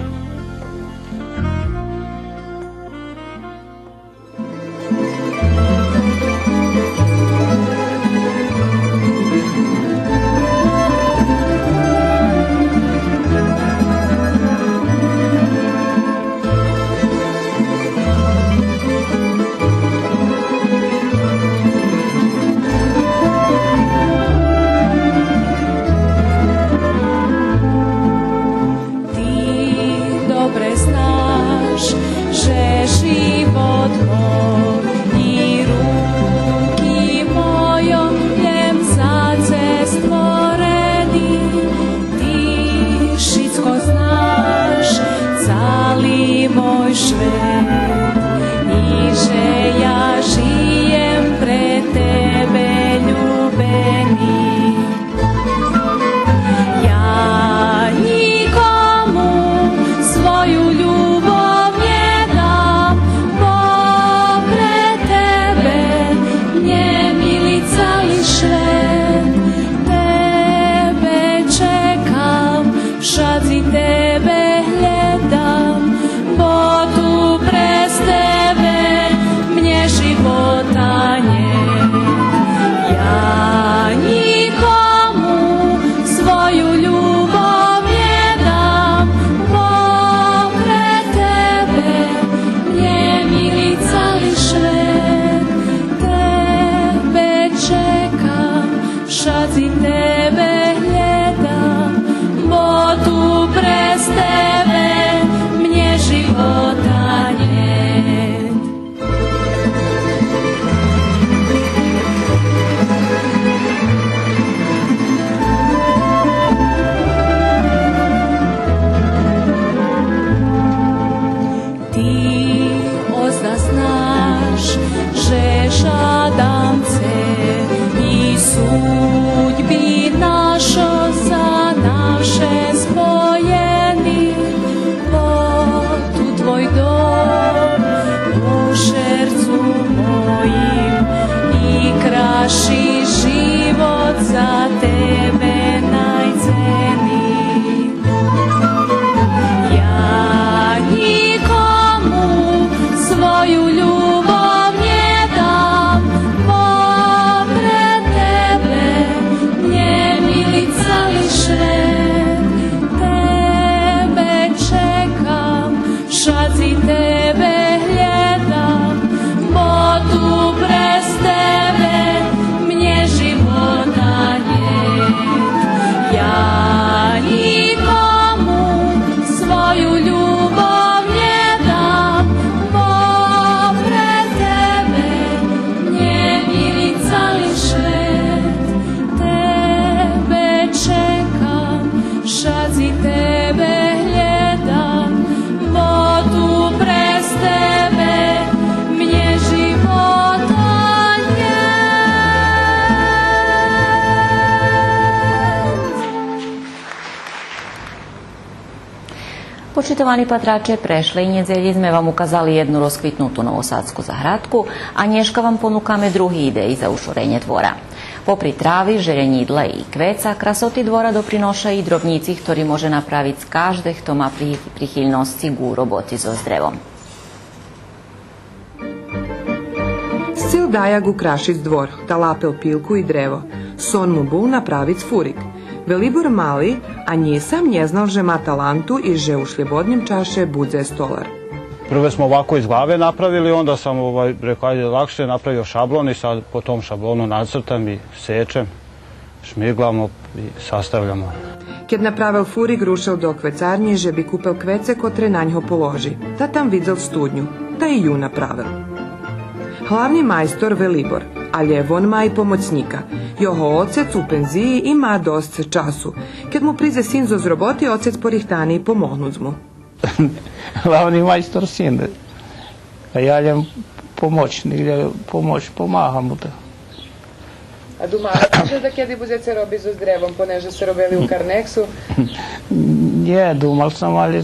Ти добре знаш же живот мой и руки мойо лєм за це створени. Ти шицко знаш, цали мой швет, и же я жиєм пре тебе, любени. Я никому свою любов нє дам, бо пре тебе мнє мили цали швет. Тебе чекам, вшадзи тебе глєдам, бо ту през тебе мнє живота нєт. Я никому свою любов нє дам, бо пре тебе мнє мили цали швет. Тебе чекам, вшадзи тебе глєдам, бо ту през тебе мнє живота нєт. Ти озда знаш же жадам це и судьби нашо за навше споєни, бо ту твой дом у шерцу моїм и красши живот за тебе найдзени. Я никому свою любов нє дам, бо пре тебе мнє мили цали швет. Тебе чекам, вшадзи тебе глєдам, бо ту през тебе мнє живота нєт. Я никому свою любов нє дам, бо пре тебе мнє мили цали швет. Тебе чекам, вшадзи тебе глєдам, бо ту през тебе мнє живота нєт. Почитовани патраче, прешлей нєдзелї зме вам указали єдну розквитнуту новосадску заградку, а нєшка вам понукаме други идеї за ушоренє двора. Попри трави, желєнїдла и квеца, красоти двора доприноша и дробнїци хтори може направиц кажде хто ма при-, прихильносци ґу роботи зоз древом. Сцел даяк украшиц двор, та лапел пилку и древо. Сон му бул направиц фурик. Велибор мали, анї сам нє знал же ма таланту и же у шлєбодним чаше будзе столар. Прво смо овако из главе направили, онда сам, овай, рекол, ајде, лакше, направио шаблон и сад по том шаблону нацртам и сечем, шмиргламо и састављамо. Кед направел фурик, рушел до квецарнї же би купел квеце котре на ньго положи, та там видзел студню, та и ю направел. Главни майстор Велибор, алє вон ма и помоцнїка. Його оцец у пензиї и ма досц часу. Кед му придзе син зоз роботи, оцец порихтани помогнуц му. Главни майстор син, а я лєм помоцнїк, лєм помоц, помагам му та. А думали сце же дакеди будзеце робиц зоз древом, понеже сце робели у Карнексу? Нє, думал сам, алє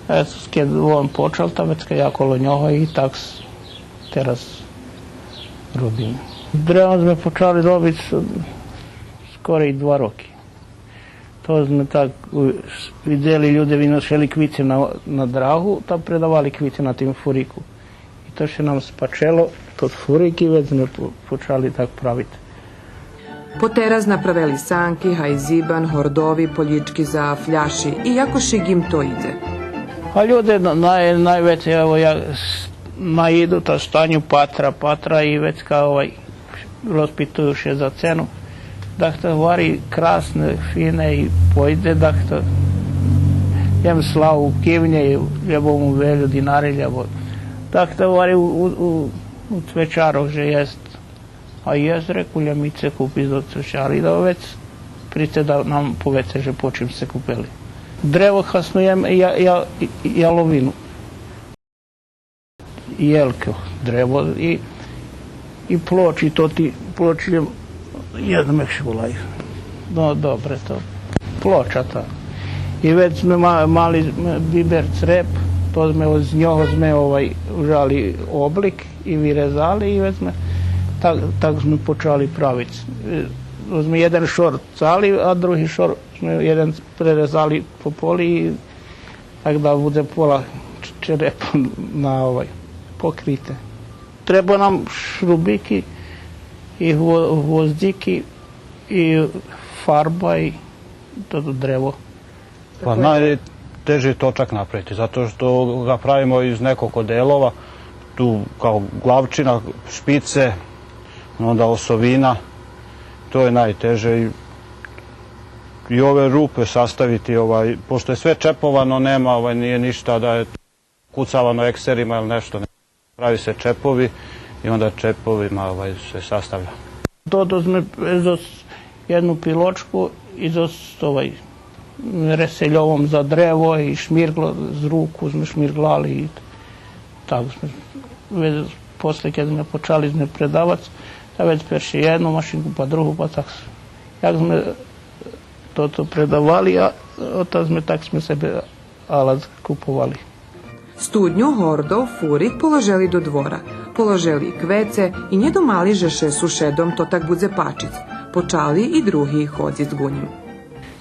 ето, кед вон почал, та вецка я коло нього и так с-, тераз робим. Древом зме почали робиц скоро и два роки. То зме так у-, с-, видзели, людзе виношели квице на, на драгу, та предавали квице на тим фурику. И то ше нам спачело, тот фурик, и вец зме по-, почали так правиц. Потераз направели санки, гайзибан, гордови, полїчки за фляши и якошик им то идзе. А людзе на-, най-, найвецей, ево, я с-, наиду, та станю, патра, патра и вецка, овай, розпитую ше за цену. Дахто гвари красне, фине и пойдзе, дахто лєм славу кивнє, лєбо му велю динари, лєбо дахто гвари у, у, у, у цвечарох же єст. А єст, реку, лєм, ице купиц од цвечари, да вец прицеда нам повеце же по чим сце купели. Древо хаснуєм я, я, яловину. Єлке древо и, и плочи, то ти плочи, я знам як ше волаю. Но, добре, то плоча та. И вец зме ма-, мали зме бибер цреп, то зме з нього зме, овай, ужали облик и вирезали, и вец зме так, так зме почали правиц. Е, зме єден шор цали, а други шор зме єден пререзали по поли и так да будзе пола ч-, черепа на, овай, покрите. Треба нам шрубики и гво-, гвоздики и фарба и тото древо. Па найтеже точак направити, зато што га правимо из неколко делова, ту као главчина, шпице, онда осовина, то је найтеже и, и ове рупе саставити, овај, пошто је све чеповано, нема, овај, није ништа да је куцавано ексерима или нешто, не. Прави се чепови и онда чеповима, овај, се саставља. Тото зме зоз єдну пилочку и зоз, овај, ресельовом за древо и шмиргло, з руку зме шмирглали и так зме, вец после кед зме почали зме предавац, та вец перше єдну машинку, па другу, па так. Як зме тото предавали, а ота зме так зме себе алац куповали. Студню, гордо, фурик положели до двора. Положели квеце и нє думали же ше сушедом то так будзе пачиц. Почали и други ходзиц ґу нїм.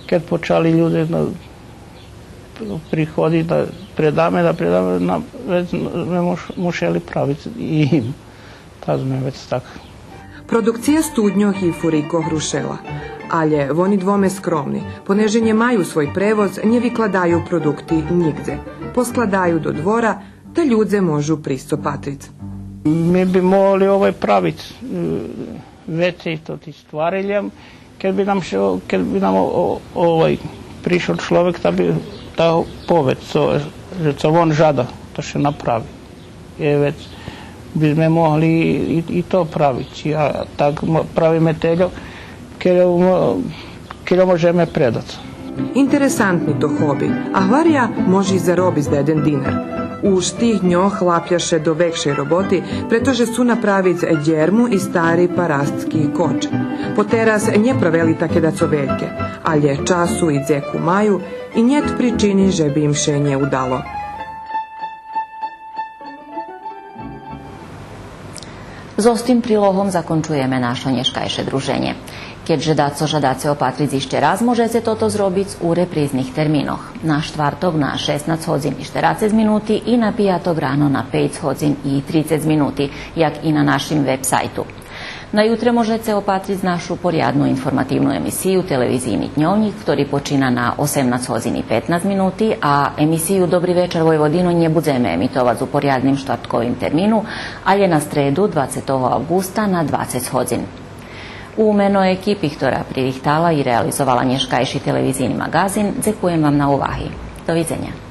Кед почали людзе, но, приходиц да предаме, да предаме, на, вец зме муш-, мушели правиц и им. Та зме вец так. Продукция студньох и фурикох рушела. Алє вони двоме скромни, понеже нє маю свой превоз, нє викладаю продукти нїґдзе. Поскладаю до двора, та людзе можу присц опатриц. Ми би могли овај правиц, е, вецей тоти ствари лєм, кед би нам ше, кед би нам о-, о-, овај пришол чловек, та би, та поведз цо, же цо вон жада, то ше направи. Е, вец би зме могли и, и то правиц. А так м-, правиме тельо, кельо м-, кельо можеме предац. Интересантни то хоби, а гваря, може и заробиц даєден динар. Уж тих дньох лапя ше до векшей роботи, прето же сцу направиц дєрму и стари парастски коч. Потераз нє правели таке дацо вельке, алє часу и дзеку маю, и нєт причини же би им ше нє удало. Зоз тим прилогом закончуєме нашо нєшкайше друженє. Кед же дацо жадаце опатриц ище раз, можеце тото зробиц у репризних терминох. На штварток на шеснац годзин и штерацец минути и на пияток рано на пейц годзин и трицец минути, як и на нашим веб-сайту. На ютре можеце опатриц нашу порядну информативну емисию Телевизийни дньовнїк, хтори почина на осемнац годзин и петнац минути, а емисию Добри вечар, Войводино нє будземе емитовац у порядним штвартковим термину, алє на стреду, двацетого авґуста, на двацец годзин. У мено екипи хтора пририхтала и реализовала нєшкайши телевизийни маґазин, дзекуєм вам на уваги. До видзеня.